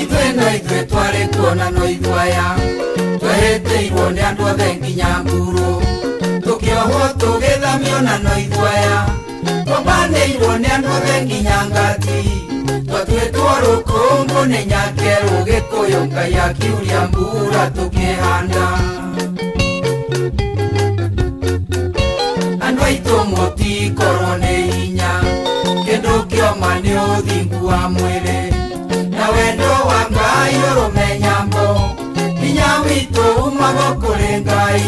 Ithuĩ no ithuĩ twarĩ kuona no ithuaya twehĩtĩirwo nĩ andũ othe nginya mburu tũkĩohwo tũgĩthamio na no ithuaya twambanĩirwo nĩ andũ othe nginya ngati twatuĩtwo rũkũngũ nĩ nyakerũ Gĩkũyũ Ngai akiuria mbura tũkĩhanda. Andũ aitũ mũtikorwo nĩ hinya kĩndũ kĩoma nĩ ũthingu wa mwĩrĩ na wendo wa Ngai ũrũme nyambo hinya witũ umago kũrĩ Ngai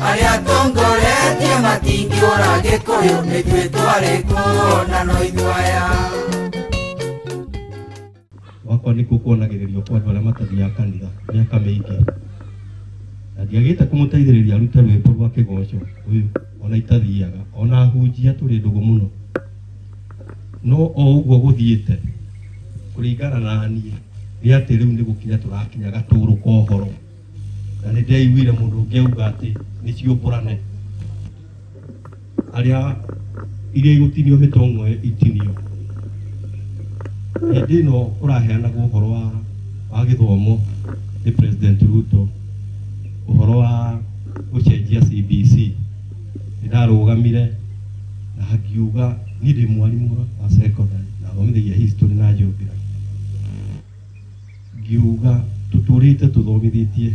arĩa tongoretie matingĩũra Gĩkũyũ nĩthuĩ twarĩ kuona no ithuaya. Wakwa nĩkuo kuonagĩrĩrio kwa andũ arĩa matathiaga kanitha mĩaka mĩingĩ na ndiagĩte kũmũteithĩrĩria arute rwĩmbo rwa kĩgoco ũyũ ona itathiaga ona hunjia tũrĩ ndũgũ mũno no o ũguo gũthiĩte kũringana na niĩ nĩ atĩ rĩu nĩ gũkinya tũrakinya gatũrũ ka ũhoro na nĩ ndeiguire mũndũ ũngĩ auga atĩ nĩ ciũmbũrane arĩa iria igũtinio mĩtong'o itinio. Hĩndĩ ĩno kũraheanagwo ũhoro wa gĩthomo nĩ President Ruto ũhoro wa gũcenjia CBC nĩ ndarũgamire na ngiuga niĩ ndĩ mwarimũ wa secondary na thomithagia history na geography ngiuga tũtũrĩte tũthomithĩtie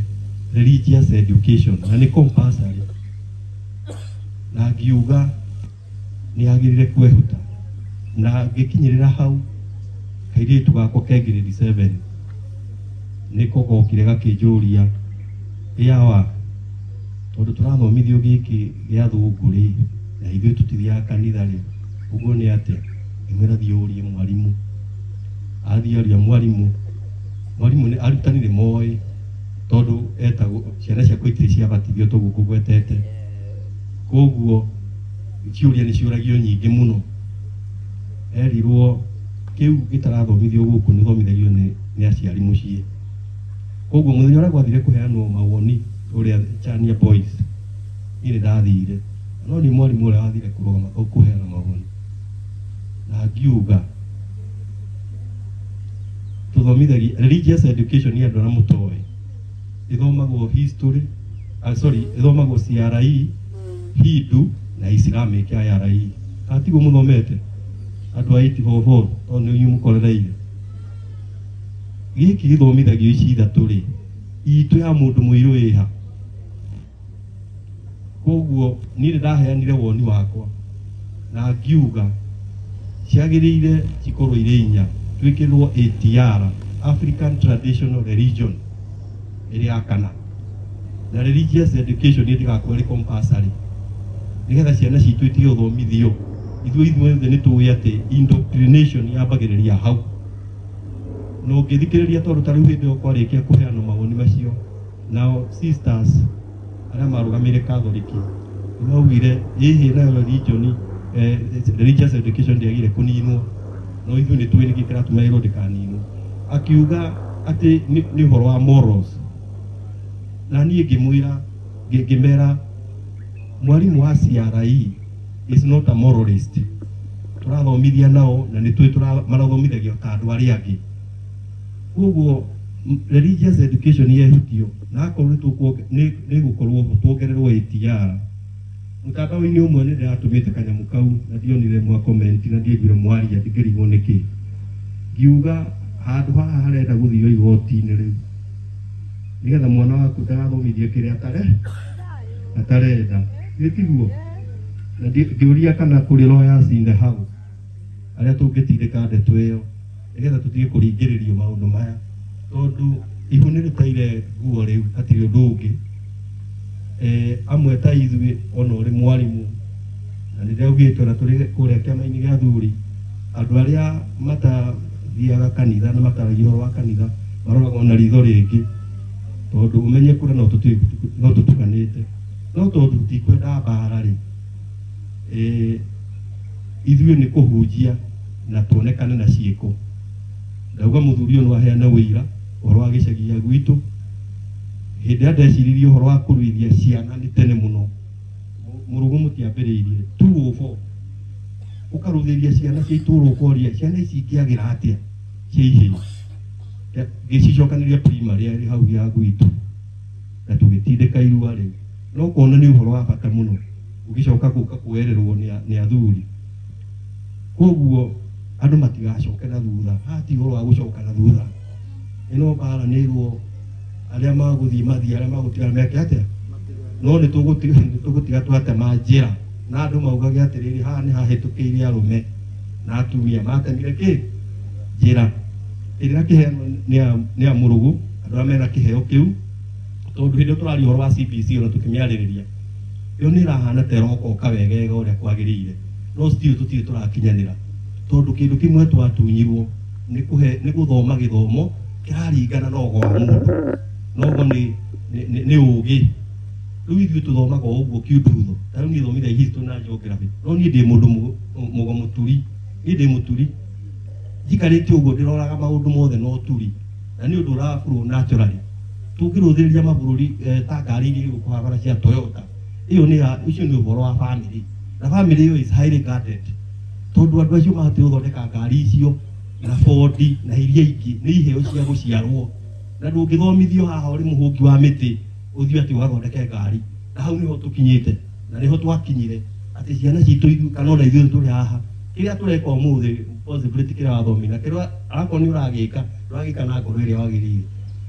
religious education na nĩ compulsory na ngiuga nĩ yagĩrĩire kwehuta na ngĩkinyĩrĩra hau kairĩtu gakwa ke grade 7 nĩko gokire gakĩnjũria ĩawa tondũ tũrathomithio gĩkĩ gĩa thũngũ rĩ na ithuĩ tũtithiaga kanitha rĩ ũguo nĩ atĩa ngĩmwĩra thiĩ ũrie mwarimũ athiĩ aria mwarimũ mwarimũ nĩ arutani nĩ moĩ tondũ etagwo ciana ciakwa itirĩ ciabatithio toguo ngũgwetete koguo ciũria nĩ ciũragio nyingĩ mũno erirwo kĩu gĩtarathomithio gũkũ nĩ thomithagio nĩ aciari mũciĩ koguo mũthenya ũrĩa gwathire kũheanwo mawoni ũrĩa Chania Boys niĩ nĩ ndathire no nĩ mwarimũ ũrĩa wathire kũrũgama kũheana mawoni na ngiuga tũthomithagia religious education nĩ andũ arĩa mũtoĩ ĩthomagwo history sorry ĩthomagwo CRE Hindu na Islamic IRE atiguo mũthomete andũ a 844 tondũ nĩ inyuĩ mũkorereire gĩkĩ gĩthomithagio ici ithatũ rĩ itũ ya mũndũ mũirũ ĩha koguo niĩ nĩ ndaheanire woni wakwa na ngiuga ciagĩrĩire cikorwo irĩ inya twĩkĩrwo ATR African Traditional Religion ĩrĩ ya kana na religious education ĩtigakorwo ĩrĩ compulsory nĩgetha ciana citũ itige gũthomithio ithuĩ ithuothe nĩ tũĩ atĩ indoctrination yambagĩrĩria hau na ũngĩthikĩrĩria tondũ ta rĩu hĩndĩ ĩyo kwarĩkia kũheanwo mawoni macio nao sisters arĩa marũgamĩire Catholic nĩ maugire ĩhĩ nayo religion religious education ndĩagĩrĩire kũninwo no ithuĩ nĩ tũĩ nĩkĩ kĩratũma ĩrwo ndĩkaninwo akiuga atĩ nĩ ũhoro wa morals na niĩ ngĩmwĩra ngĩmera mwarimũ wa CRE is not a moralist tũrathomithia nao na nĩ tũĩ marathomithagia ta andũ arĩa angĩ koguo religious education yehutio na akorwo nĩ gũkorwo ho tuongererwo ATR mũtandao-inĩ ũmwe nĩ ndĩratũmĩte kanyamũ kau na ndionire mwa comment na ndiaiguire mwaria ndingĩrigwo nĩkĩ ngiuga handũ haha harenda gũthio igoti-inĩ rĩu nĩgetha mwana waku ndagathomithie kĩrĩa atarenda nĩ tiguo na ngĩũria kana kũrĩ lawyers in the house arĩa tũngĩtindĩka ndeto ĩyo nĩgetha tũtige kũringĩrĩrio maũndũ maya tondũ ihu nĩ rĩtaire nguo rĩu hatirĩ ũndũ ũngĩ amwe ta ithuĩ ona ũrĩ mwarimũ na nĩ ndĩraugĩte ona tũrĩ kũrĩa kĩama-inĩ gĩa athuri andũ arĩa matathiaga kanitha na mataragia ũhoro wa kanitha maroragwo na ritho rĩngĩ tondũ ũmenye kũrĩa no tũtukanĩte no tondũ tũtikwenda mbara rĩ ithuĩ nĩ kũhunjia na tuonekane na ciĩko ndauga mũthuri ũyũ no aheane ũira ũhoro wa gĩcagi gĩa gwitũ hĩndĩ ĩrĩa ndeciririe ũhoro wa kũruithia ciana nĩ tene mũno mũrũgũ mũtiambĩrĩirie 204 ũkarũthĩria ciana cia itũũra ũkoria ciana ici ingĩagĩra atĩa cia ihĩĩ ngĩcicokanĩria primary arĩ hau ya gwitũ na tũgĩtindĩka irua rĩu no kuona nĩ ũhoro wa bata mũno ũgĩcoka gũka kuoererwo nĩ athuri koguo andũ matigacoke na thutha haha ti ũhoro wa gũcoka na thutha ĩno mbara nĩ ĩrwo arĩa magũthiĩ mathiĩ arĩa magũtigara meke atĩa no nĩ tũgũtiga twatema njĩra na andũ maugage atĩrĩrĩ haha nĩ hahĩtũkĩire arũme na atumia matemire kĩ njĩra ĩrĩa kĩheanwo nĩ a mũrũgũ andũ arĩa mena kĩheo kĩu tondũ hĩndĩ ĩyo tũraria ũhoro wa CBC ona tũkĩmĩarĩrĩria ĩyo nĩ ĩrahana ta ĩrokoka wegega ũrĩa kwagĩrĩire no still tũtirĩ tũrakinyanĩra tondũ kĩndũ kĩmwe twatunyirwo nĩ gũthoma gĩthomo kĩraringana na ũgo wa mũndũ na ũgo nĩ ũgĩ rĩu ithuĩ tũthomaga o ũguo kiundutho ta rĩu niĩ thomithia history na geography no niĩ ndĩ mũndũ mũgo mũturi niĩ ndĩ mũturi njikarĩte ũguo ndĩroraga maũndũ mothe na ũturi na nĩ ũndũ ũrabũrwo naturally tũngĩrũthĩrĩria mabũrũri ta ngari iria igũkũ barabara cia Toyota ĩyo nĩ ũcio nĩ ũhoro wa family na family ĩyo is highly guarded tondũ andũ acio mahotire gũthondeka ngari icio na Ford na iria ingĩ nĩ iheo cia gũciarwo na ndũngĩthomithio haha ũrĩ mũhũngi wa mĩtĩ ũthiĩ atĩ ũgathondeke ngari na hau nĩho tũkinyĩte na nĩho twakinyire atĩ ciana citũ ithuĩ kana ona ithuĩ tũrĩ haha kĩrĩa tũreka ũmũthĩ possibility kĩrĩa wathomi na kĩrĩa akorwo nĩ ũragĩka ndũragĩka na ngoro ĩrĩa wagĩrĩire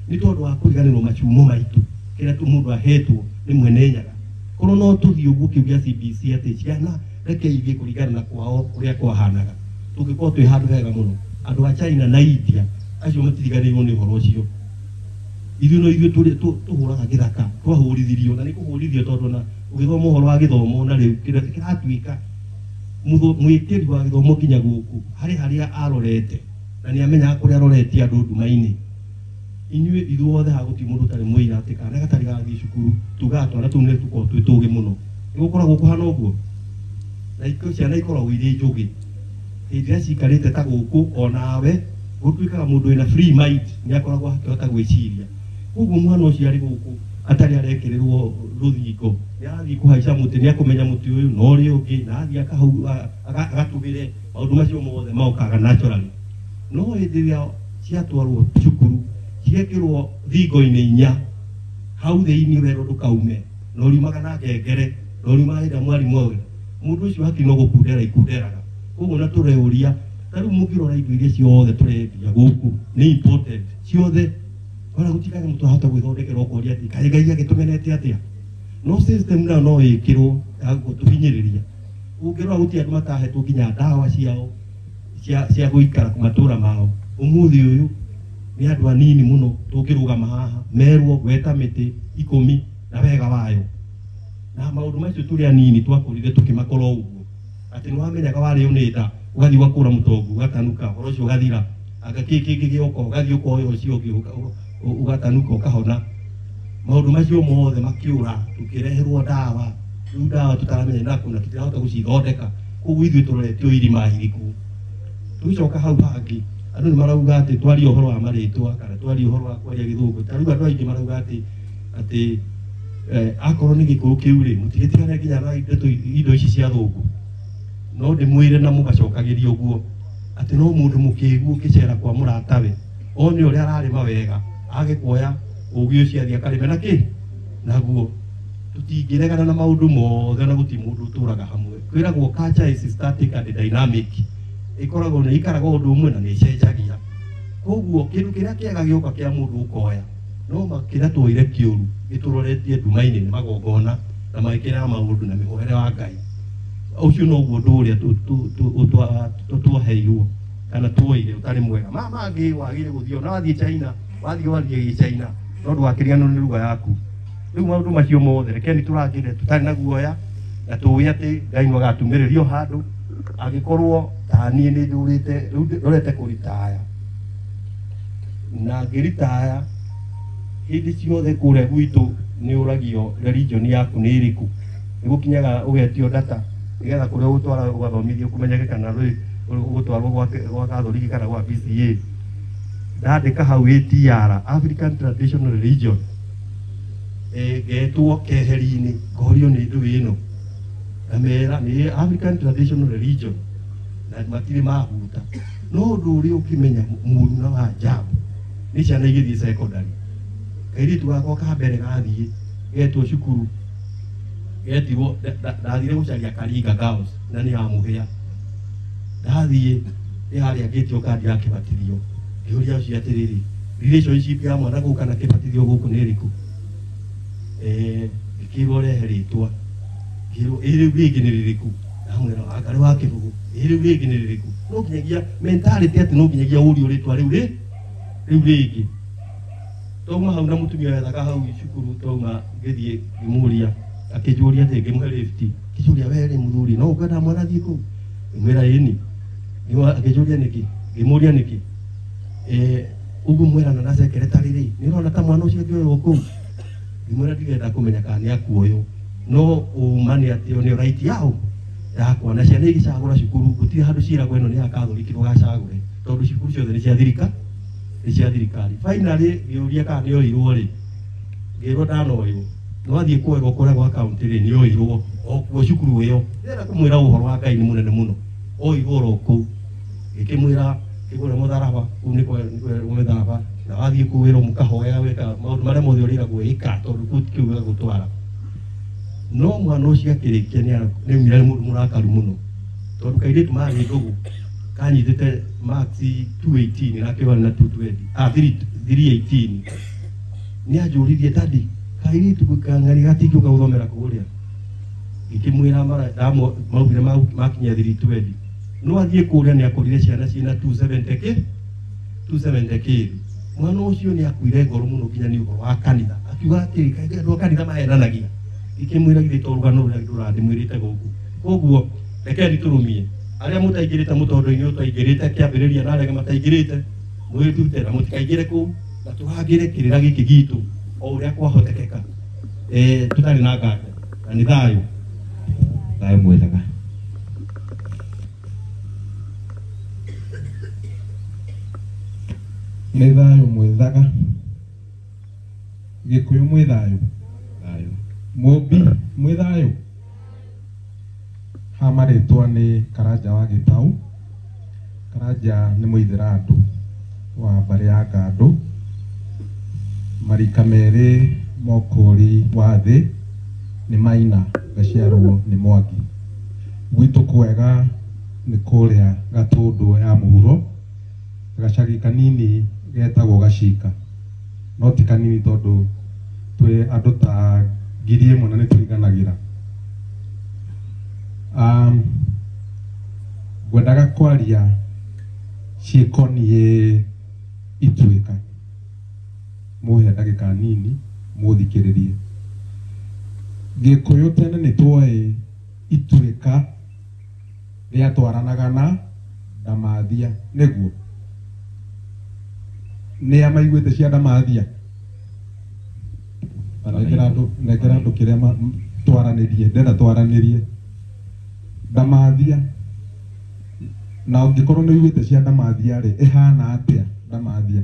nĩ tondũ wa kũriganĩrwo macumo maitũ kĩrĩa mũndũ ahetwo nĩ mwene nyaga korwo no tũthiĩ ũguo kĩu gĩa CBC atĩ ciana reke ithiĩ kũringana na kwao ũrĩa kwahanaga tũngĩkorwo twĩ handũ hega mũno andũ a China na India acio matiriganĩirwo nĩ ũhoro ũcio ithuĩ no ithuĩ tũhũraga gĩthaka twahũrithirio na nĩ kũhũrithio tondũ na ũgĩthoma ũhoro wa gĩthomo na rĩu kĩratuĩka mwĩkĩri wa gĩthomo nginya gũkũ harĩ harĩa arorete na nĩ amenyaga kũrĩa aroretie andũ nduma-inĩ inyuĩ ithuothe haha gũtirĩ mũndũ ũtarĩ mũira atĩ kana gatarĩ gathiĩ cukuru tugaga twana tũu nĩ tũkoragwo twĩ tũgĩ mũno nĩ gũkoragwo kũhana ũguo na ciana ikoragwo irĩ njũgĩ hĩndĩ ĩrĩa cikarĩte ta gũkũ onawe gũtuĩkaga mũndũ wĩna free mind nĩ akoragwo akĩhota gwĩciria koguo mwana ũcio arĩ gũkũ atarĩ arekĩrĩrwo rũthingo nĩ arathiĩ kũhaica mũtĩ nĩ akũmenya mũtĩ ũyũ na ũrĩa ũngĩ na athiĩ agatũmĩre maũndũ macio mothe mokaga naturally no hĩndĩ ĩrĩa ciatwarwo cukuru ciekĩrwo thingo-inĩ inya hau thĩinĩ werwo ndũkaume na ũriumaga na ngengere na ũriumaga hĩndĩ ĩrĩa mwarimũ auga mũndũ ũcio hakiri no gũkundera ikunderaga koguo na tũreũria ta rĩu mũngĩrora indo iria ciothe tũrendia gũkũ nĩ imported ciothe ona gũtikage mũndũ ahota gwĩthondekera ũkoria atĩ kaĩ Ngai agĩtũmenete atĩa no system nayo no ĩkĩrwo ya gũtũhinyĩrĩria ũngĩrora gũtirĩ andũ matahetwo nginya ndawa ciao cia gũikara matũra mao ũmũthĩ ũyũ nĩ andũ anini mũno tũngĩrũgama haha merwo gweta mĩtĩ 10 na wega wayo na maũndũ macio tũrĩ anini twakũrire tũkĩmakora ũguo atĩ nĩ wamenyaga warĩo nĩ nda ũgathiĩ ũgakũra mũtongu ũgatanuka ũhoro ũcio ũgathira anga kĩ kĩngĩ gĩoka ũgathiĩ ũkoya ũcio ũngĩ ũgatanuka ũkahona maũndũ macio mothe makĩũra tũkĩreherwo ndawa rĩu ndawa tũtaramenya nakũ na tũtirahota gũcithondeka koguo ithuĩ tũroretio irima iriku tũgĩcoka hau hangĩ andũ nĩ marauga atĩ twarie ũhoro wa marĩtwa kana twarie ũhoro wa kwaria gĩthũngũ ta rĩu andũ aingĩ marauga atĩ akorwo nĩ gĩkũyũ kĩu rĩ mũtigĩtigane nginya na indo ici cia thũngũ no ndĩmwĩre na mũgacokagĩria ũguo atĩ no mũndũ mũkĩgu ũkĩcera kwa mũratawe one ũrĩa ararĩma wega age kuoya ũgĩ ũcio athiĩ akarĩme na kĩ naguo tũtingĩregana na maũndũ mothe na gũtirĩ mũndũ ũtũraga hamwe kwĩragwo culture is static and dynamic ĩkoragwo nĩ ikaraga ũndũ ũmwe na nĩ ĩcenjagia koguo kĩndũ kĩrĩa kĩega gĩoka kĩa mũndũ ũkoya no kĩrĩa tuoire kĩũru gĩtũroretie nduma-inĩ nĩ magongona na magĩkĩra maũndũ na mĩhoere wa Ngai ũcio noguo ũndũ ũrĩa twaheirwo kana tuoire ũtarĩ mwega ma mangĩ wagire gũthiĩ ona wathiĩ China wathiĩ warie gĩchina no ndũgakĩriganĩrwo nĩ lugha yaku rĩu maũndũ macio mothe rekeni tũrangĩre tũtarĩ na guoya na tũĩ atĩ Ngai no agatumĩrĩrio handũ angĩkorwo ta niĩ nĩ ndũrĩte rĩu ndorete kũritaya na ngĩritaya hĩndĩ ciothe kũrĩa gwitũ nĩ ũragio religion yaku nĩ ĩrĩkũ nĩ gũkinyaga ũgetio data nĩgetha kũrĩa ũgũtwara ũgathomithio kũmenyeke kana ũgũtwarwo gwa Catholic kana gwa PCA ndandĩka hau ATR African Traditional Religion ngetwo keheri-inĩ ngorio nĩ ndũĩ ĩno ngamera nĩ African Traditional Religion na matirĩ mahuta No ũndũ ũrĩa ũkĩmenya mũru na wa ajabu nĩ ciana igĩthiĩ secondary. Kairĩtu gakwa ka mbere gathiĩ getwo cukuru getirwo ndathire gũcaria Karinga Girls na nĩ ya Mũhĩa. Ndathiĩ nĩ harĩa ngĩtio kandi ya kĩbatithio ngĩũria ũcio atĩrĩrĩ, relationship ya mwana gũka na kĩbatithio gũkũ nĩ ĩrĩkũ? Ngĩkĩrwo rehe rĩtwa, ngĩrwo ĩ rĩu rĩngĩ nĩ rĩrĩkũ? Ndamwĩra anga nĩ wa Kĩbũgũ, ĩ rĩu rĩngĩ nĩ rĩrĩkũ? No nginyagia mentality atĩ no nginyagia ũrio rĩtwa rĩu rĩu rĩngĩ. Twauma hau na mũtumia wethaga hau cukuru, twauma ngĩthiĩ ngĩmũria, akĩnjũria atĩ ngĩmũhe lift, akĩnjũria we rĩ mũthuri no ũkwenda mwana athiĩ kũu? Ngĩmwĩra ĩni. Akĩnjũria nĩkĩ? Ngĩmũria nĩkĩ? Ũguo mwerana na secretary rĩ, nĩ ũrona ta mwana ũcio angĩoywo kũu? Ngĩmwĩra ndirenda kũmenya kana nĩ akuoywo, no ũma nĩ atĩ nĩ right yao yakwa. Na ciana igĩcagũra cukuru gũtirĩ handũ ciĩragwo ĩno nĩ ya Catholic ndũgacagũre, tondũ cukuru ciothe nĩ cia thirikari, nĩ cia thirikari. Finally ngĩũria kana nĩ oirwo rĩ, ngĩrwo ndanoywo, no athiĩ kuoerwo kũrĩa gwa county rĩ, nĩ oirwo o kuo cukuru ĩyo. Ndĩrenda kũmwĩra ũhoro wa Ngai nĩ mũnene mũno, oirwo oro kũu. Ngĩkĩmwĩra kĩgũre mũtharaba, kũu nĩ kwa mĩtharaba, na wathiĩ kũu wĩrwo mũkahoya wĩka maũndũ marĩa mothe ũrĩragwo ĩka, tondũ kũu ti kĩu gĩgũtwara. No mwana ũcio akĩrĩkia nĩ aumire arĩ mũndũ mũrakaru mũno, tondũ kairĩtu marĩ ndũgũ kanyitĩte marks 218 na akĩona na 220 318. Nĩ anjũririe daddy, kairĩtu kang'ari gatingĩũka gũthomera kũrĩa? Ngĩkĩmwĩra maugire makinyia 320, no athiĩ kũrĩa nĩ akorire ciana ciĩna 270 kĩ 270 kĩ. Mwana ũcio nĩ akuire ngoro mũno nginya nĩ ũhoro wa kanitha, akiuga atĩrĩ kaingĩ andũ a kanitha mahenanagia. Ngĩkĩmwĩra githĩ to rũgano rũrĩa ndũrandĩmwĩrĩte gũkũ. Koguo rekei tũrũmie arĩa mũtaingĩrĩte mũtondo-inĩ ũyũ twaingĩrĩte kĩambĩrĩria na arĩa mataingĩrĩte mwĩrute na mũtikaingĩre kũu, na tũhangĩre kĩrĩra gĩkĩ gitũ o ũrĩa kwahotekeka, tũtarĩ na nganja na nĩ thayũ. Thayũ mwethega. Nĩ thayũ mwethaga. Gĩkũyũ mwĩ thayũ. Thayũ. Mũmbi mwĩ thayũ. Ha marĩtwa nĩ Karanja wa Gĩtau. Karanja nĩ mũithĩrandũ wa mbarĩ ya Ngandũ. Marika merĩ mokũri wa thĩ nĩ Maina, ngaciarwo nĩ Mwangi. Gwitũ kwega nĩ kũrĩa Gatũndũ ya mũhuro, gacagi kanini getagwo Gacika. No ti kanini tondũ twĩ andũ ta 1,000 na nĩ tũiganagĩra. Ngwendaga kwaria ciĩkoniĩ ituĩka. Mũhe ndagĩka nini mũthikĩrĩrie. Gĩkũyũ tene nĩ twoĩ ituĩka rĩatwaranaga na ndamathia, nĩguo nĩ a maiguĩte cia ndamathia? Nengera andũ kĩrĩa twaranĩrie, ndĩrenda twaranĩrie ndamathia. Na ũngĩkorwo nĩ ũiguĩte cia ndamathia rĩ, ĩhana atĩa ndamathia?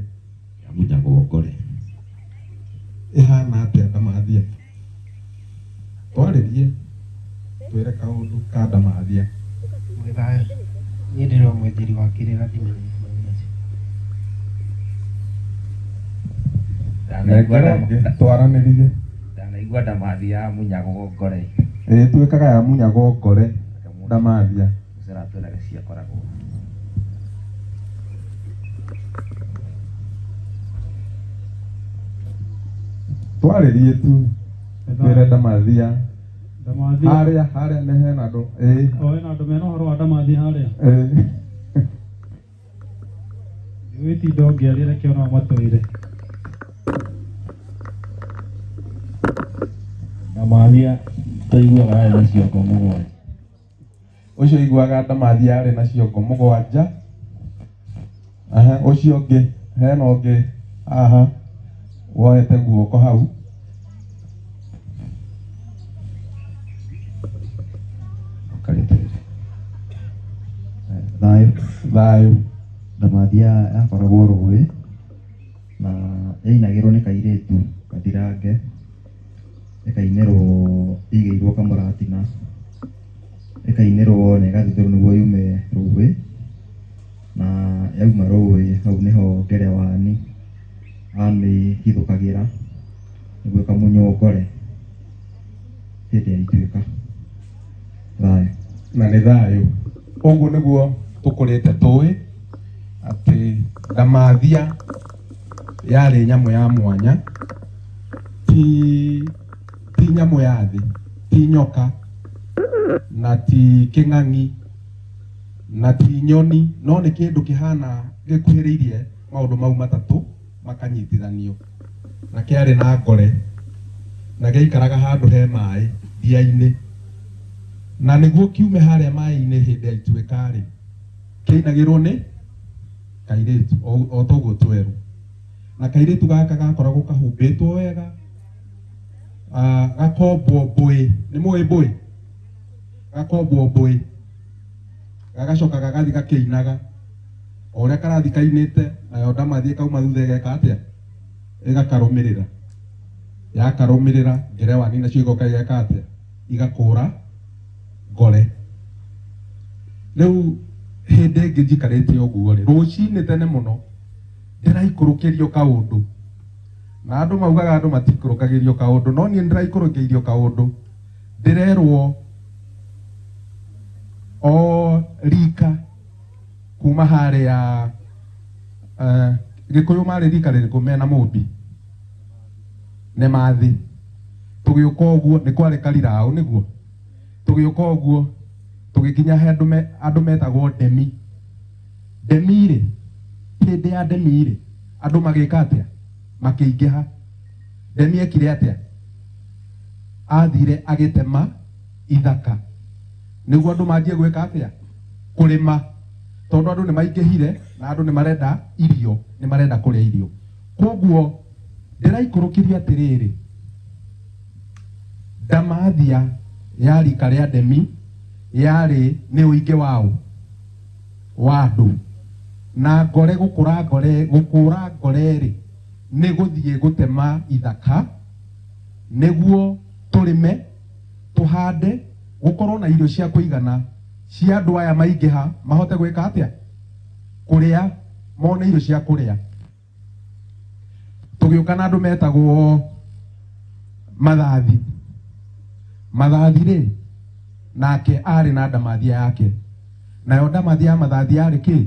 Yamunyagwo ngore. Ĩhana atĩa ndamathia? Twarĩrie twĩre kaũndũ ka ndamathia. Mwĩthayũ. Niĩ ndĩrĩ mwenjeri wa kĩrĩra ndimenyete. Nengera ũngĩ twaranĩrie. Ndanaigua ndamathia yamunyagwo ngore. Ĩĩ tuĩkaga yamunyagwo ngore ndamathia. Ũceratwĩraga ciakoragwo. Twarĩrie tu twĩre ndamathia. Ndamathia. Harĩa harĩa nĩ hena andũ. Ĩĩ. O hena andũ mena ũhoro wa ndamathia harĩa. Ĩĩ. Wĩtinda ũngĩaria reke ona matwĩre. Ndamathia tũiguaga arĩ na ciongo mũgwanja. Ũcio ũiguaga ndamathia arĩ na ciongo mũgwanja. Aha, ũcio ũngĩ hena ũngĩ haha woete guoko hau. Thayũ. Thayũ. Ndamathia yakoragwo rũĩ na yainagĩrwo nĩ kairĩtu gathirange, ĩkainĩrwo ĩigĩirwo kamũratina, ĩkainĩrwo na ĩgathutĩrwo nĩguo yume rũĩ, na Amĩhithũkagĩra nĩguo ĩkamũnyũngore hĩndĩ ya ituĩka. Thayũ. Na nĩ thayũ. Ũguo nĩguo tũkũrĩte tũĩ atĩ ndamathia yarĩ nyamũ ya mwanya, ti nyamũ ya thĩ, ti nyoka na ti kĩng'ang'i na ti nyoni, no nĩ kĩndũ kĩhana gĩkuhĩrĩirie maũndũ mau matatũ makanyitithanio, na kĩarĩ na ngore na gĩaikaraga handũ he maĩ ndia-inĩ, na nĩguo kiume harĩa maĩ-inĩ hĩndĩ ya ituĩka rĩ, kĩinagĩrwo nĩ kairĩtu o toguo twerũ, na kairĩtu gaka gakoragwo kahumbĩtwo wega, gakombwo mbũĩ. Nĩ mũĩ mbũĩ? Gakombwo mbũĩ, gagacoka gagathi gakĩinaga o ũrĩa karathi kainĩte, nayo ndamathi ĩkauma thutha ĩgeka atĩa? Ĩgakarũmĩrĩra. Yakarũmĩrĩra ngerewani nacio igoka igeka atĩa? Igakũra ngore. Rĩu hĩndĩ ĩngĩ njikarĩte ũguo rĩ, rũcinĩ tene mũno ndĩraikũrũkĩrio kaũndũ, na andũ maugaga andũ matikũrũkagĩrio kaũndũ, no niĩ ndĩraikũrũkĩirio kaũndũ. Ndĩrerwo o rika kuma harĩa Gĩkũyũ marĩ rika rĩrĩkũ mena Mũmbi? Nĩ mathi. Tũgĩũka ũguo nĩ kwarĩ kariraũ nĩguo, tũgĩũka ũguo tũgĩkinya he andũ metagwo Ndemi. Ndemi rĩ, hĩndĩ ya Ndemi rĩ, andũ magĩka atĩa? Makĩingĩha. Ndemi ekire atĩa? Athire agĩtema ithaka nĩguo andũ manjie gwĩka atĩa? Kũrĩma, tondũ andũ nĩ maingĩhire na andũ nĩ marenda irio, nĩ marenda kũrĩa irio. Koguo ndĩraikũrũkĩria atĩrĩrĩ, ndamathia ya rika rĩa Ndemi yarĩ nĩ ũingĩ wao wa andũ, na ngore gũkũra ngore gũkũra ngore rĩ nĩ gũthiĩ gũtema ithaka nĩguo tũrĩme tũhande gũkorwo na irio cia kũigana cia andũ aya maingĩha mahote gwĩka atĩa? Kũrĩa, mone irio cia kũrĩa. Tũgĩũka na andũ metagwo Mathathi. Mathathi rĩ, nake arĩ na ndamathia yake, nayo ndamathia ya Mathathi yarĩ kĩ?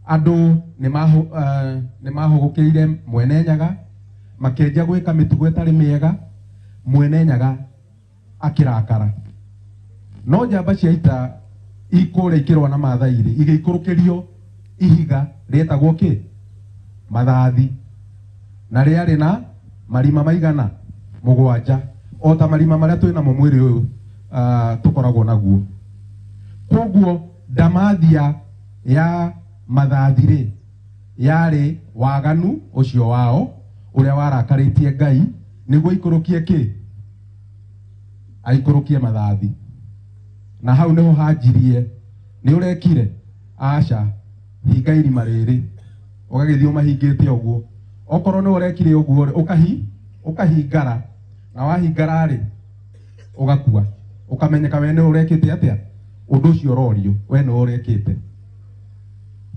Andũ nĩ mahũgũkĩire Mwene Nyaga, makĩanjia gwĩka mĩtugo ĩtarĩ mĩega, Mwene Nyaga akĩrakara. No njamba cia ita ikũrĩa ikĩrũa na Maathai rĩ, igĩikũrũkĩrio ihiga rĩetagwo kĩ? Mathathi, na rĩarĩ na marima maigana? 7, o ta marima marĩa twĩ namo mwĩrĩ ũyũ tũkoragwo naguo. Koguo ndamathia ya Mathathi rĩ, yarĩ waganu ũcio wao ũrĩa warakarĩtie Ngai nĩguo aikũrũkie kĩ? Aikũrũkie Mathathi. Na hau nĩho hanjirie, nĩ ũrekire? Aca, hinga irima rĩrĩ. Ũgagĩthiĩ ũmahingĩte ũguo. Okorwo nĩ ũrekire ũguo rĩ, ũkahingara, na wahingara rĩ, ũgakua. Ũkamenyeka we nĩ ũrekĩte atĩa? Ũndũ ũcio ũrorio, we nĩ ũrekĩte.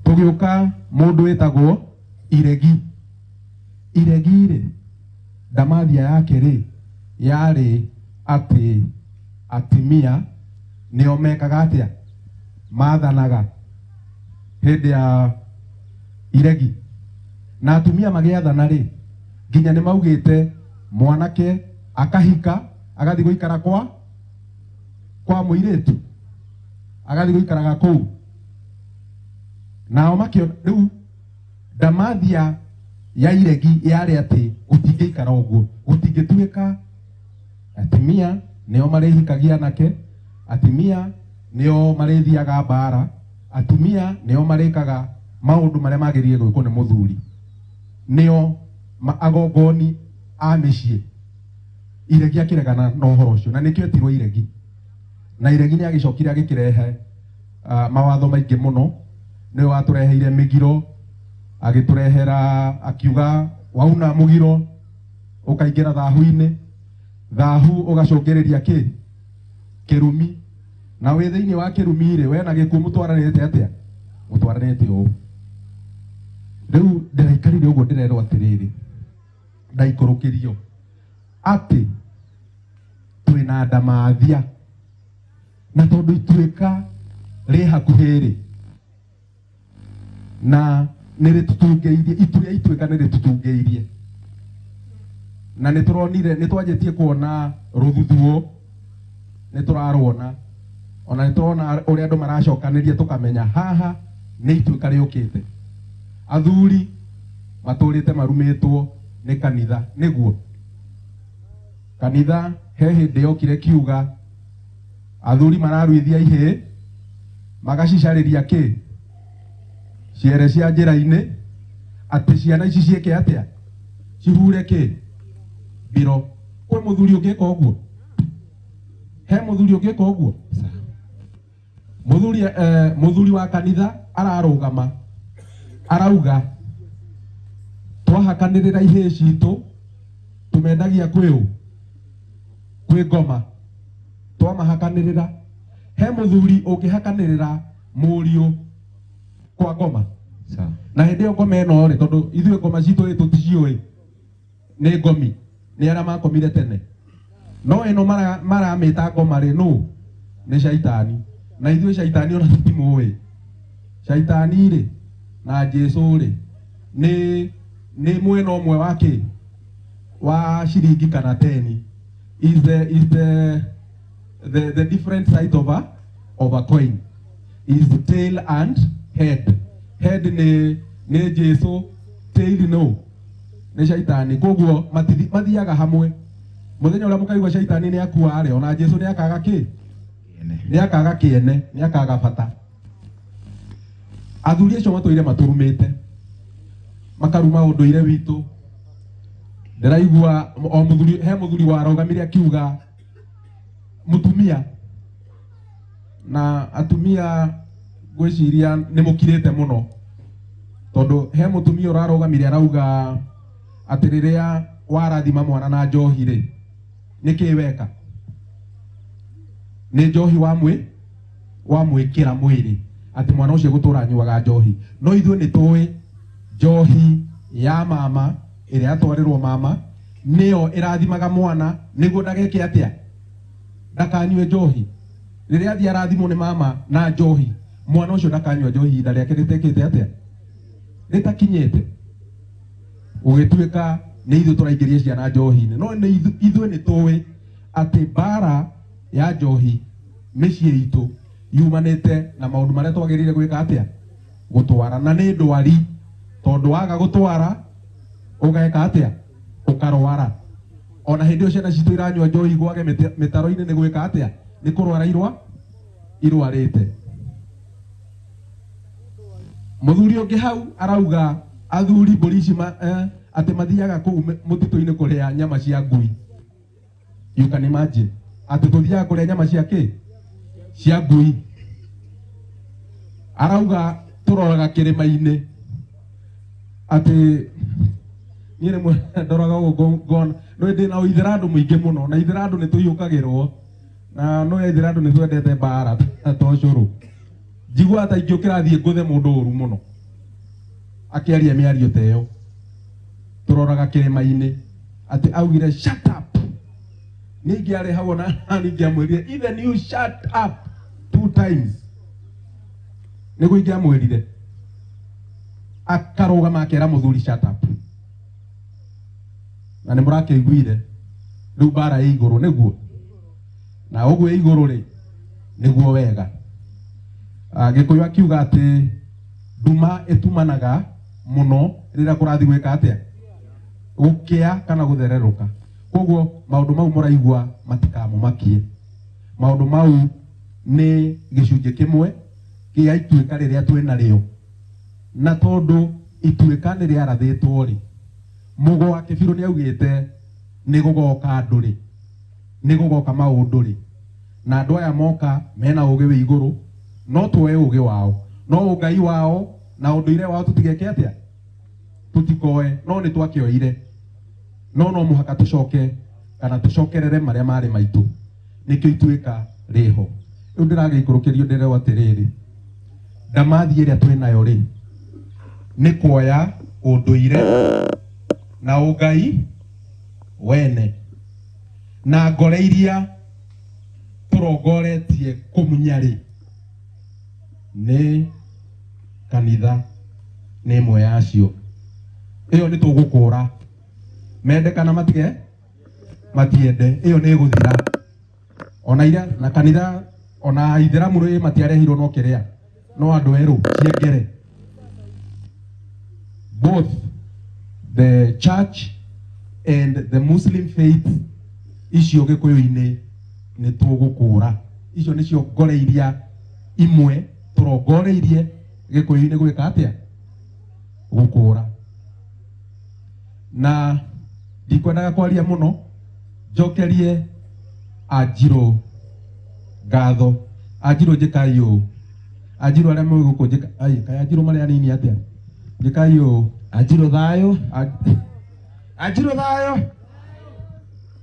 Tũgĩũka mũndũ wĩtagwo Iregi. Iregi rĩ, ndamathia yake rĩ, yarĩ atĩ atimia nĩo mekaga atĩa? Mathanaga hĩndĩ ya Iregi. Na atumia magĩathana rĩ, nginya nĩ maugĩte mwanake akahika agathiĩ gũikara kwa mũirĩtu, agathiĩ gũikaraga kũu. Nao makĩona rĩu ndamathia ya Iregi yarĩ atĩ gũtingĩikara ũguo, gũtingĩtuĩka atimia nĩo marĩhikagia anake, atimia nĩo marĩthiaga mbara, atumia nĩo marĩkaga maũndũ marĩa magĩrĩire gwĩkwo nĩ mũthuri, nĩo agongoni a mĩciĩ. Iregi akĩregana na ũhoro ũcio, na nĩkĩo etirwo Iregi. Na Iregi nĩ agĩcokire agĩkĩrehe mawatho maingĩ mũno. Nĩwe watũreheire mĩgiro, agĩtũrehera akiuga wauna mũgiro ũkaingĩra thahu-inĩ, thahu ũgacũngĩrĩria kĩ? Kĩrumi. Na wĩ thĩinĩ wa kĩrumi rĩ, we na gĩkuũ mũtwaranĩte atĩa? Mũtwaranĩte ũũ. Rĩu ndĩraikarire ũguo ndĩrerwo atĩrĩrĩ, Ndaikũrũkĩrio atĩ twĩna ndamathia na tondũ ituĩka rĩ hakuhĩ rĩ na nĩ rĩtũtungĩirie itu rĩa ituĩka nĩ rĩtũtungĩirie na nĩ tũronire nĩ twanjĩtie kuona rũthuthuo nĩ tũrarwona ona nĩ tũrona ũrĩa andũ maracokanĩria tũkamenya haha nĩ ituĩka rĩũkĩte. Athuri matũrĩte marumĩtwo nĩ kanitha nĩguo kanitha he hĩndĩ yokire kiuga athuri mararuithia ihĩĩ magacicarĩria kĩ ciere cia njĩra-inĩ atĩ ciana ici ciĩke atĩa cihure kĩ mbiro. Kwĩ mũthuri ũngĩka ũguo? He mũthuri ũngĩka ũguo? Mũthuri mũthuri wa kanitha ararũgama arauga twahakanĩrĩra ihĩĩ citũ tũmendagia kwĩ ũ kwĩ ngoma twamahakanĩrĩra. He mũthuri ũngĩhakanĩrĩra mũriũ kwa ngoma na hĩndĩ ĩyo ngoma ĩno rĩ tondũ ithuĩ ngoma citũ rĩ tũticiũĩ nĩ ngomi nĩ arĩa makomire tene no ĩno maramĩta ngoma rĩ nũ nĩ caitani na ithuĩ caitani ona tũtimũĩ. Caitani rĩ na Jesũ rĩ nĩ mwena ũmwe wa kĩ wa ciringi kana teni is the different side of a coin is tail and head. Head nĩ Jesũ, tail no nĩ caitani. Koguo mathiaga hamwe. Mũthenya ũrĩa mũkaigua caitani nĩ akua rĩ ona Jesũ nĩ akaga kĩ nĩ akaga kĩene nĩ akaga bata. Athuri acio matũire matũrumĩte makaruma ũndũire witũ. Ndĩraigua o mũthuri he mũthuri warũgamire akiuga mũtumia na atumia ngwĩciria nĩ mũkirĩte mũno tondũ he mũtumia ũrarũgamire arauga atĩ rĩrĩa warathima mwana na njohi rĩ nĩkĩ weka nĩ njohi wamwĩkĩra mwĩrĩ atĩ mwana ũcio gũtũra anyuaga njohi. No ithuĩ nĩ tũĩ njohi ya mama ĩrĩa yatwarĩrwo mama nĩyo ĩrathimaga mwana nĩguo ndageke atĩa ndakanyue njohi. Rĩrĩa athiĩ arathimwo nĩ mama na njohi mwana ũcio ndakanyua njohi ihinda rĩake rĩtekĩte atĩa rĩtakinyĩte. Ũgĩtuĩka nĩ ithuĩ tũraingĩria ciana njohi-inĩ no ithuĩ nĩ tũĩ atĩ mbara ya njohi mĩciĩ itũ yumanĩte na maũndũ marĩa twagĩrĩire gwĩka atĩa gũtwara na nĩ ndwari tondũ waga gũtwara ũgeka atĩa ũkarwara. Ona hĩndĩ ĩyo ciana citũ iranyua njohi gwage mĩtaro-inĩ nĩ gwĩka atĩa nĩ kũrwara irwarĩte. Mũthuri ũngĩ hau arauga athuri mbũri ici atĩ mathiaga kũu mũtitũ-inĩ kũrĩa nyama cia ngui. You can imagine atĩ tũthiaga kũrĩa nyama cia kĩ cia ngui. Arauga tũroraga kĩrĩma-inĩ atĩ niĩ rĩmwe ndoraga ũguo ngona nĩ ndĩna ũithĩrandũ mũingĩ mũno na ithĩrandũ nĩ tũiyũkagĩrwo na no ithĩrandũ nĩ twendete mbara to cũrũ. Njiguaga ta ingĩũkĩra thiĩ ngũthe mũndũ ũru mũno akĩaria mĩario ta ĩyo. Tũroraga kĩrĩma-inĩ atĩ augire shut up. Nĩ ingĩarĩ hau ona ingĩamwĩrire even you shut up 2 times nĩguo ingĩamwĩrire. Akarũgama akera mũthuri shut up na nĩ mũrakĩiguire rĩu mbara ĩ igũrũ nĩguo na ũguo ĩ igũrũ rĩ nĩguo wega. Gĩkũyũ akiuga atĩ nduma ĩtumanaga mũno rĩrĩa kũrathiĩ gwĩka atĩa gũkĩa kana gũthererũka. Koguo maũndũ mau mũraigua matikamũmakie. Maũndũ mau nĩ gĩcunjĩ kĩmwe kĩa ituĩka rĩrĩa twĩnarĩo na tondũ ituĩka nĩ rĩarathĩtwo rĩ Mũgo wa Kĩbirũ nĩ augĩte nĩ gũgoka andũ rĩ nĩ gũgoka maũndũ rĩ na andũ aya moka mena ũgĩ wĩ igũrũ no tuoe ũgĩ wao no ũngai wao na ũndũire wao tũtigeke atĩa tũtikoe no nĩ twakĩoire no no mũhaka tũcoke kana tũcokerere marĩa marĩ maitũ nĩkĩo ituĩka rĩho. Rĩu ndĩragĩikũrũkĩrio ndĩrerwo atĩrĩrĩ ndamathi ĩrĩa twĩnayo rĩ nĩ kuoya ũndũire na ũngai Wene na ngore iria tũrongoretie kũmunya-rĩ nĩ kanitha nĩ ĩmwe yacio. Ĩyo nĩ tũgũkũra mende kana matige matiende, ĩyo nĩ ĩgũthira. Ona ira na kanitha ona ithĩramu rĩ matiarehirwo no kĩrĩa no andũ erũ ciengere. Both the church and the Muslim faith icio gĩkũyũ-inĩ nĩ tũgũkũra. Icio nĩcio ngore iria imwe tũrongoreirie gĩkũyũ-inĩ gwĩka atĩa? Gũkũra. Na ndikwendaga kwaria mũno, njokerie Anjirũ ngatho. Anjirũ njĩkai ũũ, Anjirũ arĩa me gũkũ njĩka ai, kaĩ Anjirũ marĩ anini atĩa? Njĩkai ũũ. Anjirũ thayũ. Anjirũ thayũ.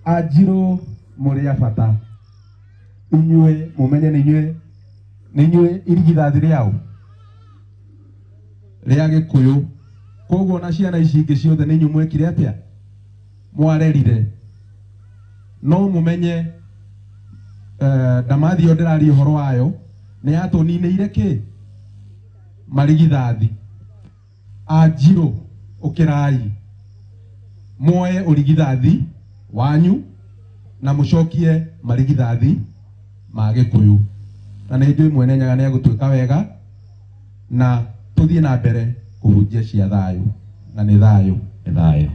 Anjirũ mũrĩ a bata. Inyuĩ mũmenye nĩ inyuĩ, nĩ inyuĩ irigithathi rĩao rĩa Gĩkũyũ. Koguo na ciana ici ingĩ ciothe nĩ inyuĩ mwekire atĩa? Mwarerire. No mũmenye ndamathi ĩyo ndĩraria ũhoro wayo nĩ yatũninĩire kĩ? Marigithathi. Anjirũ ũkĩrai muoe ũrigithathi wanyu na mũcokie marigithathi ma Gĩkũyũ. Na nĩ njũĩ Mwene Nyaga nĩ egũtuĩka wega na tũthiĩ na mbere kũhunjia cia thayũ. Na nĩ thayũ. Nĩ thayũ.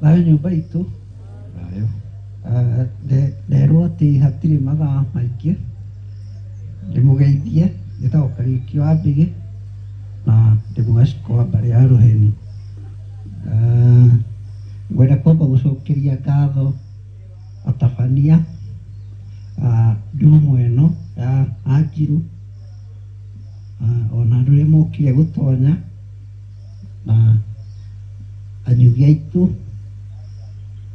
Thayũ nyũmba itũ. Thayũ. Nderwo atĩ hatirĩ mathaa maingĩ. Ndĩmũgeithie, njĩtagwo Kariũki wa Mbĩgĩ na ndĩ mũgacikũ wa mbarĩ ya Rũheni. Ngwenda kwamba gũcokeria ngatho atabania ndumo ĩno ya Anjirũ, ona andũ arĩa mokire gũtonya na anyugi aitũ,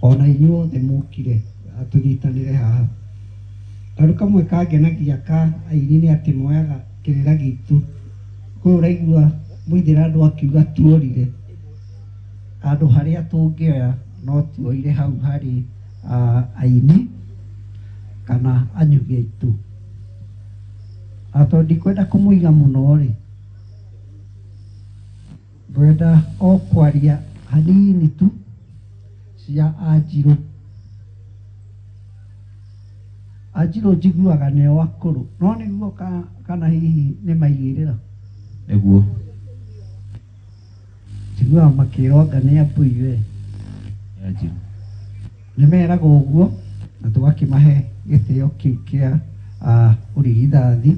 ona inyuothe mokire tũnyitanĩre haha. Kaũndũ kamwe kangenagia ka aini nĩ atĩ moyaga kĩrĩra gitũ. Kwĩ ũraigua mũithĩra andũ akiuga tuorire handũ harĩa tũngĩoya no tuoire hau harĩ aini kana anyugi aitũ. Tondũ ndikwenda kũmũiga mũno rĩ, ngwenda o kwaria hanini tu cia Anjirũ. Anjirũ njiguaga nĩo akũrũ, no nĩguo kana hihi nĩ maigĩrĩra? Nĩguo. Njiguaga makĩrwo anga nĩ ambũi we. Anjirũ. Nĩ meragwo ũguo na tũgakĩmahe gĩtĩo kĩu kĩa ũrigithathi.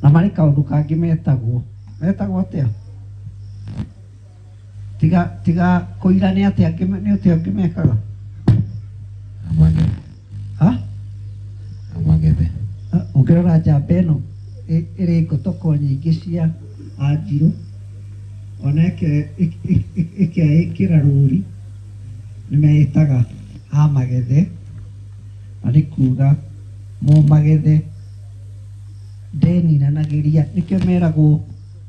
Na marĩ kaũndũ kangĩ metagwo. Metagwo atĩa? Tiga kũira nĩ atĩa nĩ atĩa angĩ mekaga? Ha? Amagethe. Ũngĩrora njamba ĩno ĩrĩ ngotoko nyingĩ cia Anjirũ, ona ĩkeĩkĩra rũri, nĩ meĩtaga amagethe, na nĩ kuga mũmagethe ndeninanagĩria. Nĩkĩo meragwo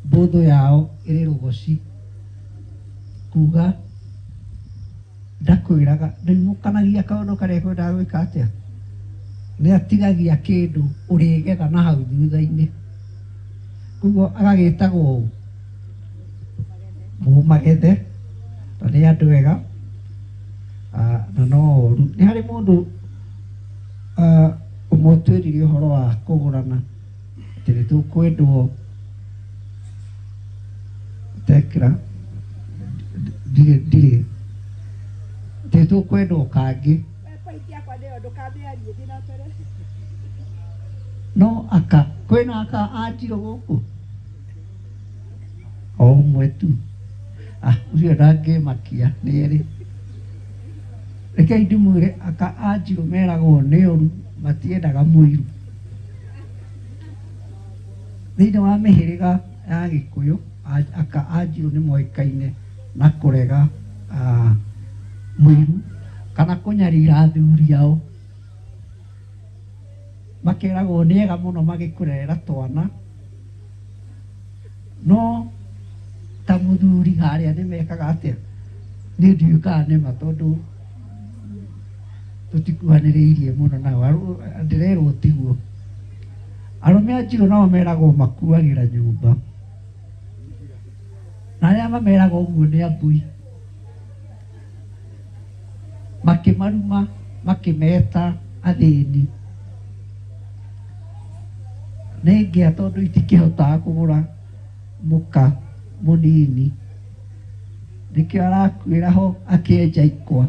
mbũthũ yao ĩrĩ rũgoci, kuga ndakwĩraga ndaimũkanagia kaũndũ karĩa kwendaga gwĩka atĩa, nĩ atigagia kĩndũ ũrĩgetha na hau thutha-inĩ. Koguo agagĩtagwo ũũ mũmagethe, na nĩ andũ ega na no ũru. Nĩ harĩ mũndũ ũmwe twĩrire ũhoro wa kũgũrana atĩ nĩ tũkwendwo tekra ndirĩ atĩ tũkwendwo kangĩ no aka kwĩna aka Anjirũ gũkũ o ũmwe tu. Ũcio ndangĩmakia nĩ erĩ. Rekei ndĩmwĩre aka Anjirũ meragwo nĩ ũru, matiendaga mũiru. Thĩinĩ wa mĩhĩrĩga ya Gĩkũyũ aka Anjirũ nĩ moĩkaine na kũrega mũiru kana kũnyarira athuri ao. Makeragwo nĩ ega mũno magĩkũrerera twana, no ta mũthuri harĩa nĩ mekaga atĩa niĩ ndiũĩ kana nĩ ma tondũ tũtikuhanĩrĩirie mũno nao ndĩrerwo tiguo. Arũme a Njirũ nao meragwo makuagĩra nyũmba na arĩa mameraga ũguo nĩ ambui makĩmaruma makĩmeta athĩni nĩ ngĩa tondũ itikĩhotaga kũgũra mũka mũnini nĩkĩo arakuĩra ho akĩenja ikwa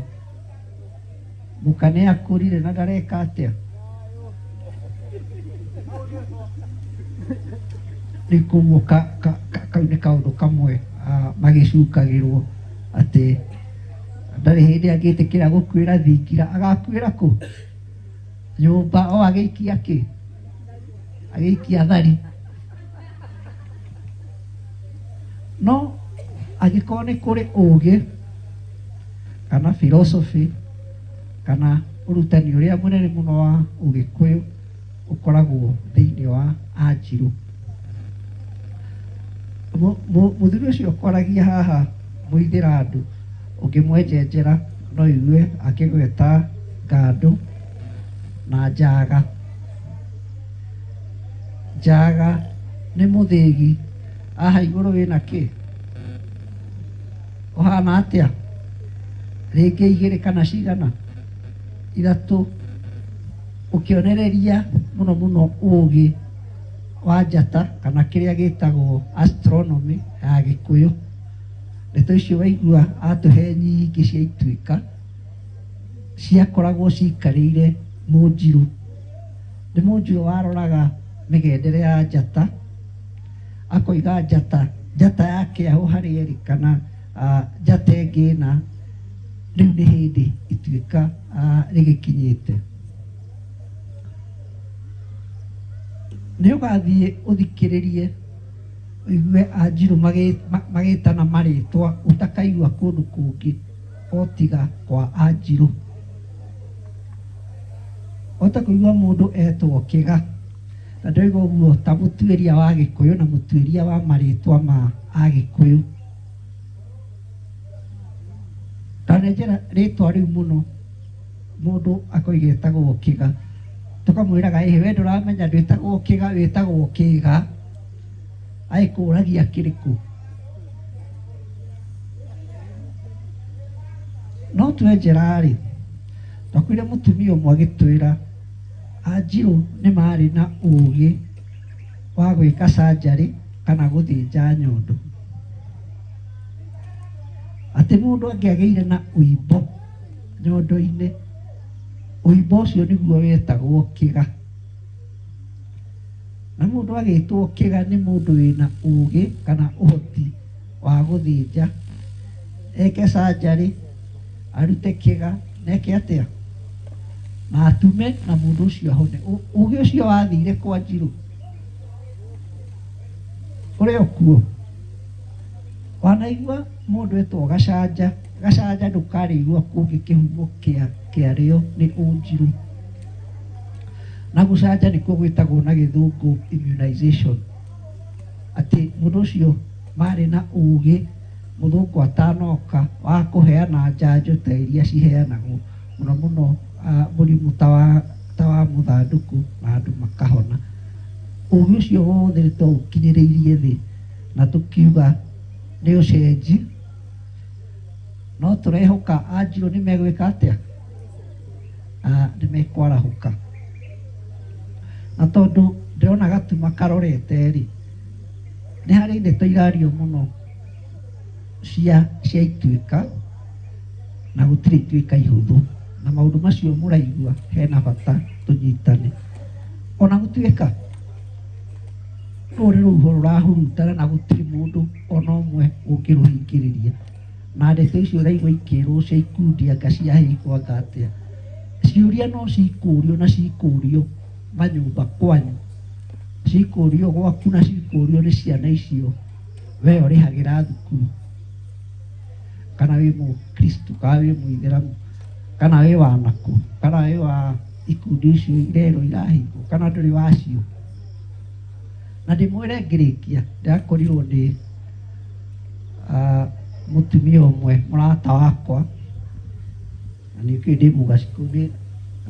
mũka nĩ akũrire na ndareka atĩa nĩ koguo kau nĩ kaũndũ kamwe magĩcukagĩrwo atĩ ndarĩ hĩndĩ angĩtĩkĩra gũkuĩra thingira agakuĩra kũ nyũmba o agĩikia kĩ agĩikia thari no angĩkorwo nĩ kũrĩ ũgĩ kana philosophy kana ũrutani ũrĩa mũnene mũno wa Ũgĩkũyũ ũkoragwo thĩinĩ wa Anjirũ. Mũthuri ũcio ũkwaragia haha mũithĩrandũ ũngĩmwenjenjera no igue akĩgweta ngandũ na njaga. Njaga nĩ mũthĩgi haha igũrũ wĩna kĩ ũhana atĩa rĩngĩ igĩrĩ kana cigana ithatũ ũkĩonereria mũno mũno ũgĩ wa njata kana kĩrĩa gĩtagwo astronomy ya Gĩkũyũ. Ndeto icio waigua atũhe nyingĩ cia ituĩka ciakoragwo cikarĩire mũnjirũ. Nĩ mũnjirũ waroraga mĩgendere ya njata akoiga njata njata ya kĩahũ harĩa ĩrĩ kana njata ĩngĩ ĩna rĩu nĩ hĩndĩ ituĩka rĩgĩkinyĩte. Nĩ ũgathiĩ ũthikĩrĩrie ũigue Anjirũ magĩtana marĩtwa ũtakaigua kũndũ kũngĩ o tiga kwa Anjirũ. Ota kũigua mũndũ etwo Kĩga na ndĩraigua ũguo ta mũtuĩria wa Gĩkũyũ na mũtuĩria wa marĩtwa ma Agĩkũyũ. Ndanenjera rĩtwa rĩu mũno mũndũ akoiga etagwo Kĩga tũkamwĩraga ĩhĩ we ndũramenya ndwĩtagwo Kĩga wĩtagwo Kĩga agĩkũragia kĩrĩkũ. No twenjera rĩ twakuire mũtumia ũmwe agĩtwĩra Anjirũ nĩ marĩ na ũgĩ wa gwĩka surgery kana gũthĩnja nyondo atĩ mũndũ angĩagĩire na ũimbo nyondo-inĩ ũimbo ũcio nĩguo wetagwo Kĩga na mũndũ agĩtwo Kĩga nĩ mũndũ wĩna ũgĩ kana ũhoti wa gũthĩnja eke surgery arute Kĩga na eke atĩa na atume na mũndũ ũcio ahone. Ũgĩ ũcio wathire kwa Njirũ ũrĩ o kuo. Wanaigua mũndũ etwo Gacanja Gacanja ndũkarĩigua kũngĩ kĩhumo kĩarĩo nĩ Ũnjirũ na gũcanja nĩkuo gwĩtagwo na gĩthũngũ immunization atĩ mũndũ ũcio marĩ na ũgĩ mũthũngũ atanoka wa kũheana njanjo ta iria ciheanagwo mũno mũno mũrimũ ta wa mũthandũkũ na andũ makahona. Ũgĩ ũcio wothe nĩ twaũkinyĩrĩirie thĩ na tũkiuga nĩ ũcenji no tũrehoka Anjirũ nĩ megwĩka atĩa nĩ mekwarahũka. Na tondũ ndĩrona gatuma karorete rĩ nĩ harĩ ndeto irario mũno cia ituĩka na gũtirĩ ituĩka ihũthũ na maũndũ macio mũraigua hena bata tũnyitane ona gũtuĩka rũrũ nĩ rũhuho rũrahurutana na gũtirĩ mũndũ ona ũmwe ũngĩrũhingĩrĩria na ndeto icio ũraigua ikĩrwo cia ikundi anga ciahingwo anga atĩa ciũria no cikũrio na cikũrio manyũmba kwanyu cikũrio gwaku na cikũrio nĩ ciana icio we ũrĩhagĩra thukuru kana wĩ mũkristo kana wĩ mũithĩramu kana wĩ wa nakũ kana wĩ wa ikundi icio irerwo irahingwo kana ndũrĩ wacio. Na ndĩmwĩre ngĩrĩkia ndĩrakorirwo nĩ Mũtumia ũmwe mũrata wakwa na nĩkĩo ndĩ mũgacikũ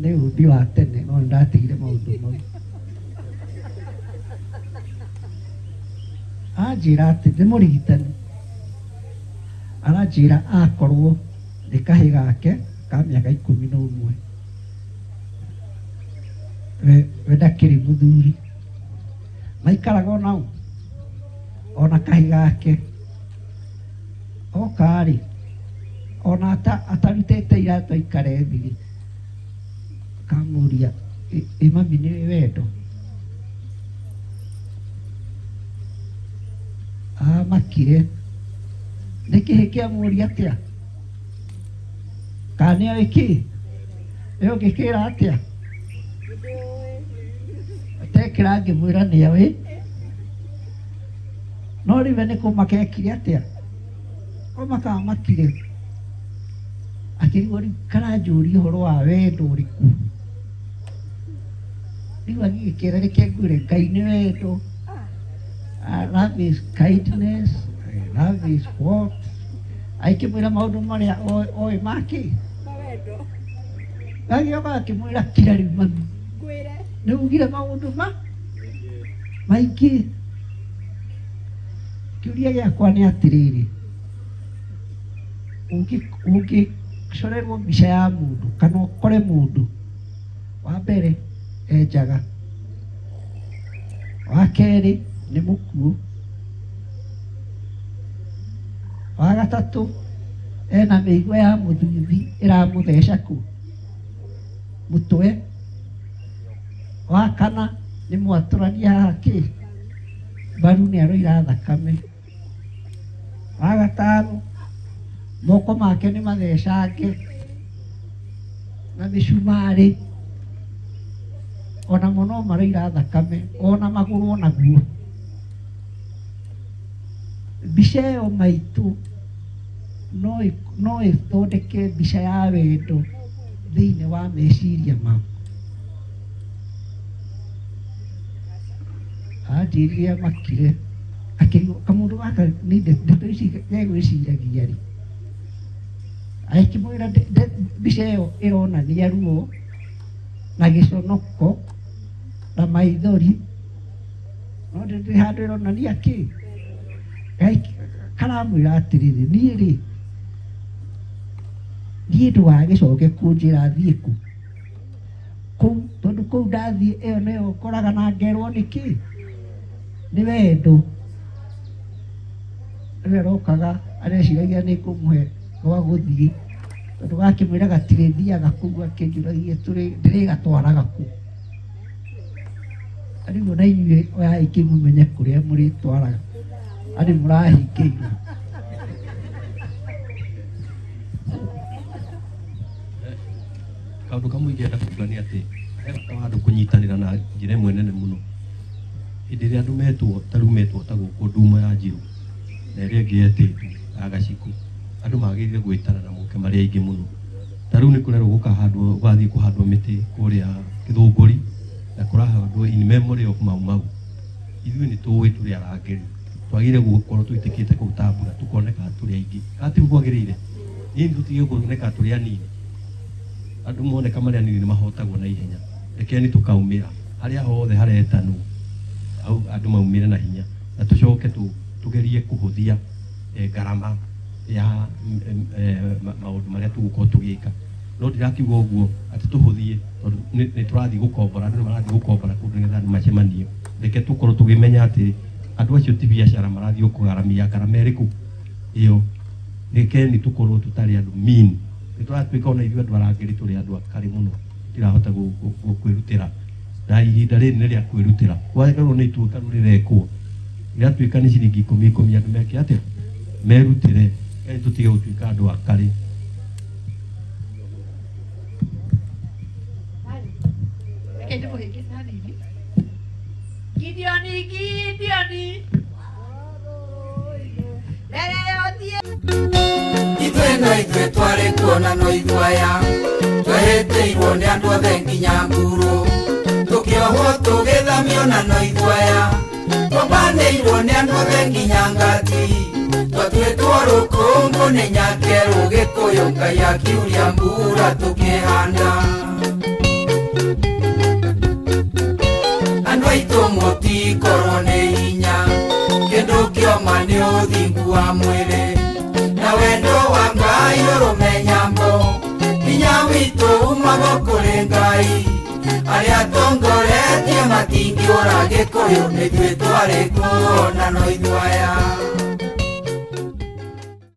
nĩ ũmbi wa tene no nĩndatigire maũndũ mau. Anjĩra atĩ nĩ mũrigitani, aranjĩra akorwo nĩ kahĩ gake ka mĩaka 11 we ndakĩrĩ mũthuri, maikaraga onao ona kahĩ gake oka-rĩ ona atarutĩte iratũ aikare thĩ kamũria ĩ mami nĩ wendo. Amakire nĩ kĩhĩ kĩamũria atĩa kana nĩoĩ kĩ ĩ ũngĩkĩra atĩa atekĩra ngĩmwĩra nĩoĩ no rĩu we nĩ kũmaka ekire atĩa kũmaka amakire akĩrigwo rĩu karanjũria ũhoro wa wendo ũrĩkũ rĩu agĩgĩkĩra reke ngwĩre Ngai nĩ wendo. Love is kindness, love is what aikĩmwĩra maũndũ marĩa oĩ makĩ gagĩoka akĩmwĩra kira rĩu mami nĩ ugire maũndũ ma maingĩ. Kĩũria gĩakwa nĩ atĩrĩrĩ, ũngĩcorerwo mbica ya mũndũ kana ũkore mũndũ wa mbere enjaga, wa kerĩ nĩ mũkuũ, wa gatatũ ena mĩigua ya mũthuthi ĩramũtheca kũ mũtwe, wa kana nĩ mwatũrania haha kĩ mbaru nĩ aroira thakame, wa gatano moko make nĩ mathecange na mĩcumarĩ onamo no maroira thakame ona magũrũ onaguo. Mbica ĩyo maitũ no ĩthondeke mbica ya wendo thĩinĩ wa meciria maku. Anjĩrire amakire akĩrigwo kamũndũ gaka nĩ ndeto ici gegwĩciragia rĩ, akĩmwĩra mbica ĩyo ĩronania ruo na gĩconoko na maithori no ndĩrĩ handũ ĩronania kĩ. Karamwĩra atĩrĩrĩ, niĩ rĩ niĩ ndũgagĩcoke kũnjĩra thiĩ kũ kũu tondũ kũu ndathiĩ ĩyo nĩyo ũkoraga na ngerwo nĩ kĩ nĩ wendo. Rĩu arokaga areciragia nĩ kũmũhe gwa gũthiĩ tondũ gakĩmwĩra gatirĩthiaga kũu akĩnjũragia ndĩrĩgatwaraga kũ. Rĩu ona inyuĩ oyai kĩmũmenye kũrĩa mũrĩtwaraga arĩ mũrahingĩirwo. Kaũndũ kamwe ingĩenda kuuga nĩ atĩ he bata wa andũ kũnyitanĩra na njĩra ĩmwe nene mũno. Hĩndĩ ĩrĩa andũ metwo ta rĩu metwo ta gũkũ Ndumo ya Njirũ na ĩrĩa ĩngĩ yetĩtwo ya Gacikũ, andũ magĩrĩire gwĩtana na moke marĩ aingĩ mũno. Ta rĩu nĩ kũrerwo gũkahandwo gũgathiĩ kũhandwo mĩtĩ kũrĩa Gĩthũngũri na kũrahandwo in memory of Mau Mau. Ithuĩ nĩ tũĩ tũrĩ arangĩri twagĩrĩire gũkorwo twĩtĩkĩte kũu ta mbura tũkoneka tũrĩ aingĩ. Kana tiguo kwagĩrĩire? Ĩĩ tũtige kuoneka tũrĩ anini. Andũ moneka marĩ anini nĩ mahotagwo na ihenya. Rekeni tũkaumĩra harĩa hothe haretanwo hau andũ maumĩre na hinya na tũcoke tũgerie kũhũthia ngarama ya maũndũ marĩa tũgũkorwo tũgĩka. No ndĩrakiuga ũguo atĩ tũhũthie tondũ nĩ tũrathiĩ gũkombora, andũ nĩ marathiĩ gũkombora kũndũ nĩgetha andũ macemanie. Reke tũkorwo tũgĩmenya atĩ andũ acio ti biacara marathiĩ kũgaramia ngarama ĩrĩkũ ĩyo. Rekeni tũkorwo tũtarĩ andũ mean. Nĩ tũratuĩka ona ithuĩ andũ arangĩri tũrĩ andũ akarĩ mũno tũtirahota kwĩrutĩra na ihinda rĩrĩ nĩ rĩa kwĩrutĩra. Kwagerwo nĩ ituĩka rĩu rĩrekwo rĩratuĩka nĩ ciringi 10 10 andũ meke atĩa merutĩre, rekeni tũtige gũtuĩka andũ akarĩ. Gideoni, Gideoni, Ithuĩ no ithuĩ twarĩ kuona no ithuĩ aya twehĩtĩirwo nĩ andũ othe nginya nguru tũkĩohwo tũgĩthamio na no ithuĩ aya twambanĩirwo nĩ andũ othe nginya ngati twatuĩtwo Nĩ nyakerũ Gĩkũyũ Ngai akiuria mbura tũkĩhanda. Andũ aitũ mũtikorwo nĩ hinya, kĩndũ kĩoma nĩ ũthingu wa mwĩrĩ na wendo wa Ngai ũrũme nyambo. Hinya witũ umaga kũrĩ Ngai, arĩa tongoretie matingĩũra Gĩkũyũ nĩ ithuĩ twarĩ kuo na no ithuĩ aya.